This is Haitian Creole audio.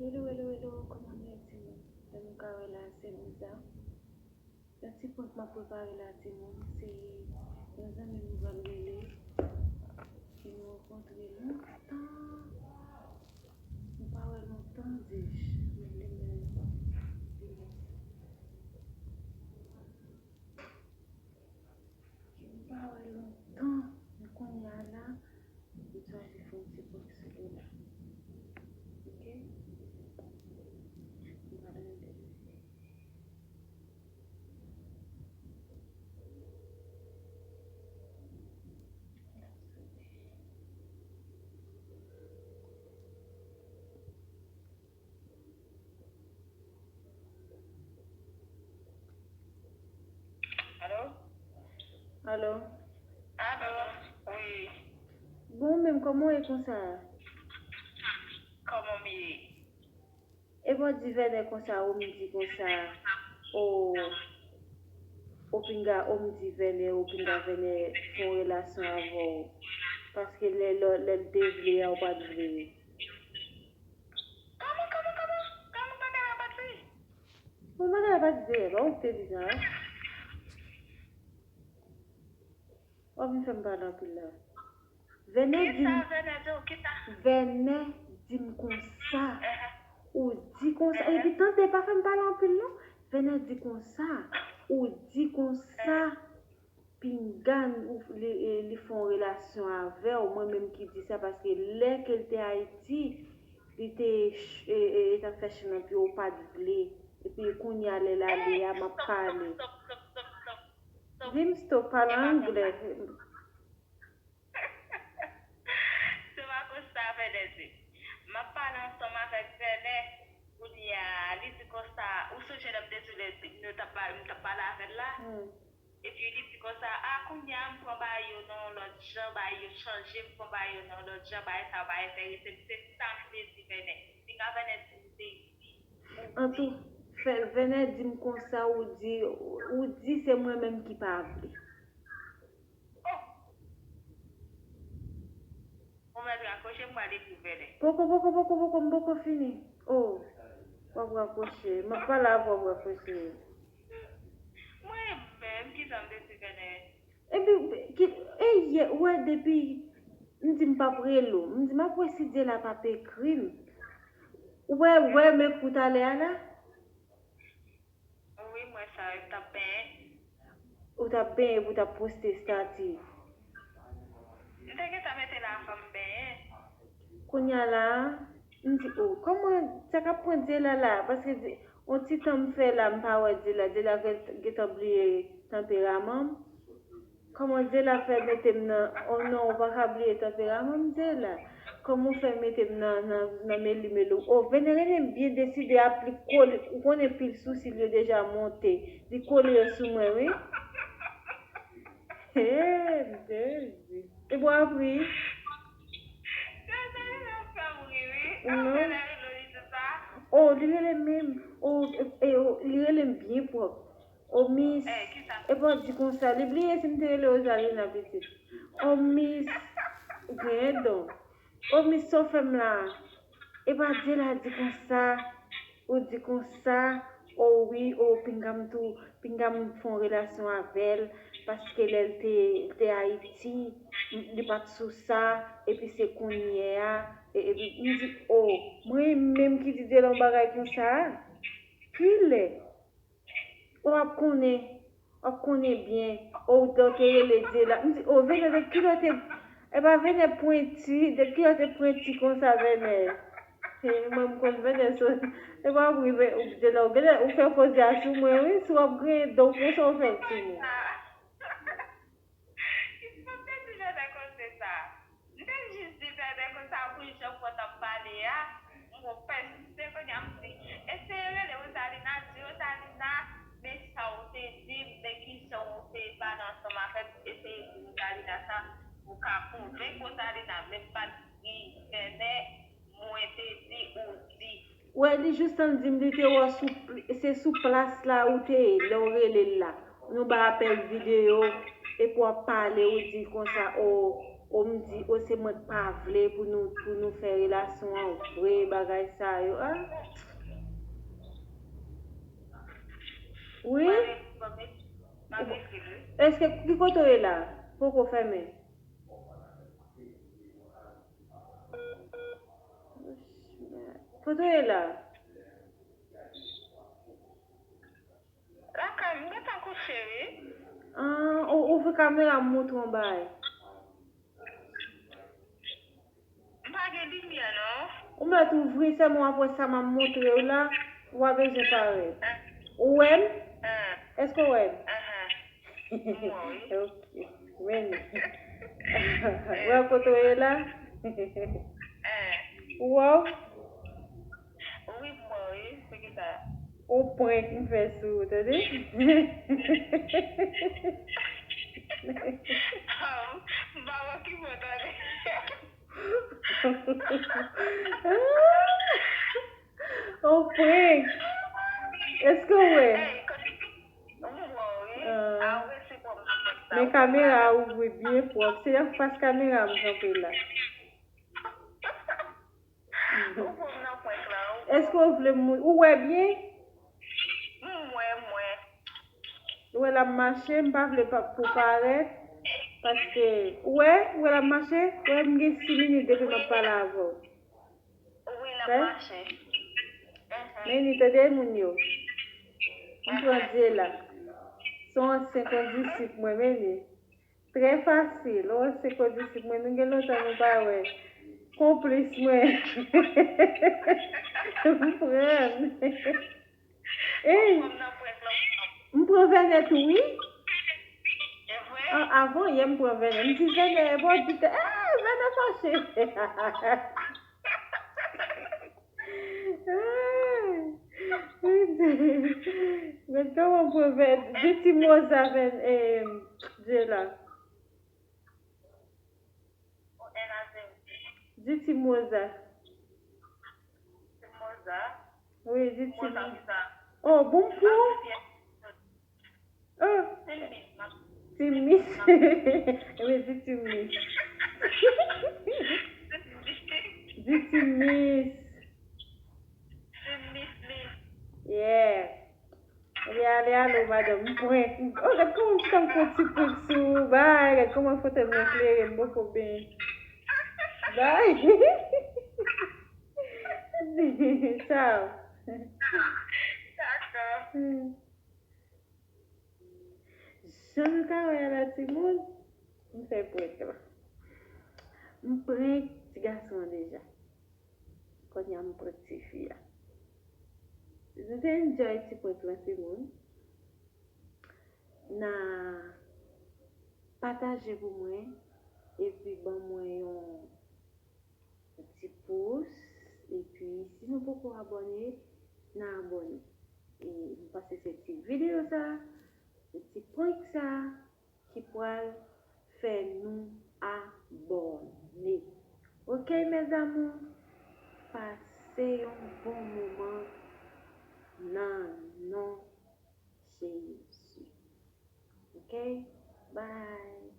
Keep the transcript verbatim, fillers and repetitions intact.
Hello, hello, hello, kòman nou ye timoun? Jan nou ka wè la, se Liza. Yon ti prank m ap prepare la, timoun, se yon zanmi m m pral rele. E nou rankontre lontan. Nou pa wè lontan, di, men li menm. Ki m pa wè lontan, men kounye a la, m chwazi fè yon ti prank sou li la. Oke? M pa nan entèvyou. Alo? Alo? Alo? Wi. Bon, menm, kòman w ye konsa? Kòman m ye? Epa w di Vènè konsa, ou m di konsa, o, o pinga, o m di Vènè, o pinga Vènè fè yon relasyon avè w. Paske lè, lè, lè l te vle a, ou pa t vle. Kòman, kòman, kòman? Kòman bagay la pa t vle? Bon, bagay la pa t vle, ba ou te di sa. W ap vin fè m pale anpil la. Vènè di m, Vènè di m konsa. Ou di konsa. Epi tande, pa fè m pale anpil non. Vènè di konsa. Ou di konsa. Pinga, ou, li, e, li fè yon relasyon avè w, mwen menm ki di sa, paske lè ke l te Ayiti, li te, e, e, e t ap fè chen nan pye w, ou pa t vle. Epi kounye a lè l ale a, m ap pale. Di m stop, pale anglè. Se pa konsa Vènè di. M ap pale ansanm avèk Vènè. Kounye a, li di konsa, ou sonje lè m te di w lè nou t ap pa-, m t ap pale avè l la? Epi li di konsa, a, kounye a m pran bagay yo nan yon lòt jan, bagay yo chanje, m pran bagay yo nan yon lòt jan, bagay sa yo pa enterese m. Se sa m te di Vènè. Pinga Vènè di m te di, ou di. Antou, fè, Vènè di m konsa, ou di, ou di se mwen menm ki pa vle. Oh! Ou mèt rakwoche, m pral ekri Vènè. Poko, poko, poko, poko, m poko fini. Oh, w ap rakwoche. M ap pale avè w, w ap rakwoche. Mwen menm, ki jan m te di Vènè? Epi, ki, e yè, ou wè depi, m di m p ap rele w. M di m ap wè si Dyela p ap ekri m. Ou wè, wè m ekri w talè a la? Wi, m wè sa, wi, m t ap benyen. Ou t ap benyen epi w t ap poste estati. M te gentan mete l avan m benyen. Kounye a la, m di, o, kòman sa k ap pran Dyela la? Paske di, yon ti tan m fè la, m pa wè Dyela. Dyela gen-, gentan bliye tanperaman m. Kòman Dyela fè mete m nan, oh non, ou pa ka bliye tanperaman m, Dyela. Kòman w fè mete m nan, nan, nan meli meli w? Oh, Vènè rele m byen deside ap li kole, ou konnen pil sousi l yo deja monte. Li kole yo sou mwen, wi. Hey, Jezi. E bò ap ri? Non. Oh, li rele m menm. Oh, e, e, oh, li rele m byen pwòp. O Miss, epa w di konsa, li bliye si m te rele Rosalina pitit. O Miss, genyen don. O Miss, sa w fè m la? Epa Dyela di konsa, ou di konsa, o wi, o pinga m tou, pinga m fè yon relasyon avè l, paske lè l te, l te Ayiti, li pa t sou sa, epi se kounye a, e, epi m di, o, mwen menm ki di Dyela yon bagay konsa a? Kilè? W ap konnen, w ap konnen byen. O, w te rele Dyela. M di, o, Vènè, de kilè w te, epa Vènè pwenti, de kilè w te pwenti konsa, Vènè? He, mwen, m konn Vènè, so, epa w ap ri, Vè-, Dyela, ou genlè, ou fè koze a sou mwen, wi, si w ap griyen dan w konsa, w fè l sou mwen. Ki fòk te di Vènè konsa? M te jis di Vènè konsa pou jan w konn ap pale a, m gon pèsiste kounye a m di, eseye rele Rosalina, di Rosalina, men sa w te di m, men ki jan w te pale ansanm avè m, eseye di Rosalina sa, pou w ka konvenk Rosalina, men m pa t di Vènè, mwen te di ou di. Wè, li jis tann di m li te wè w sou pl-, se sou plas la ou te ye lè w rele l la. Nou bay apèl videyo, epi w ap pale, ou di konsa, o, O m di, o se mwen k pa vle pou nou, pou nou fè relasyon an vre, bagay sa yo, a. Wi? Èske, ki kote w ye la? Poko fèmen. Kote w ye la? Lakay, m gentan kouche, wi. Ah, ou, ouvri kamera m montre w yon bagay. M pa gen limyè, non. Ou mèt ouvri, sèlman w ap wè sa m ap montre w la, ou pa bezwen parèt. Ou wè m? Èske w wè m? M wè w, wi. Ok. Men li. Ou wè kote w ye la? Ou wè w? Wi, m wè w, wi. Se ki sa? Yon prank m fè sou ou, tande? M pa okipe w, tande. Yon prank. Èske w wè? M wè w, wi. Ah. Men kamera a ouvri byen pwòp. Se anfas kamera m kanpe la. Ou pran m nan prank la, wi. Èske w vle m, ou wè byen? M wè, m wè. Ou wè l ap mache, m pa vle pa, pou parèt. Paske, ou wè, ou wè l ap mache? Ou wè m gen sis minit depi m ap pale avè w. Wi, l ap mache. Men li, tande moun yo. M pran dye la. Se yon ansyen kondisip mwen, men li. Trè fasil. Ou wè se kondisip mwen, nou gen lontan nou pa wè. Konplis mwen. M pran. Ey, m pran Vènè tou, wi. Ah, avan yè, m pran Vènè. M di Vènè, bon, di te, eh, Vènè fache. Ey, men kòman m pran Vènè? Di ti mo sa, Vènè, eh, Jela. Di ti mo sa. Wi, di ti mo. Oh, bon pou. Oh. Ti mis. Wi, di ti mis. Di ti mis. Yeah. Ebyen, ale, alo, madanm, m prank. Oh, gad kòman m t ap fè yon ti prank sou ou. Bay, gad kòman foto m nan klere, m poko benyen. Bay. Tchao. Dakò. Jan nou ka wè a la, timoun, m fè prank la. M prank ti gason an deja. Kounye a m prank tifi a. Si nou te enjoy ti prank lan, timoun, na pataje pou mwen, epi ban mwen yon ti pous, epi si nou poko abòne, na abòne. E m panse se ti videyo sa, se ti prank sa, ki pral fè nou abòne. Ok, mes amours? Pase yon bon moman nan non Jezi. Ok? Bye.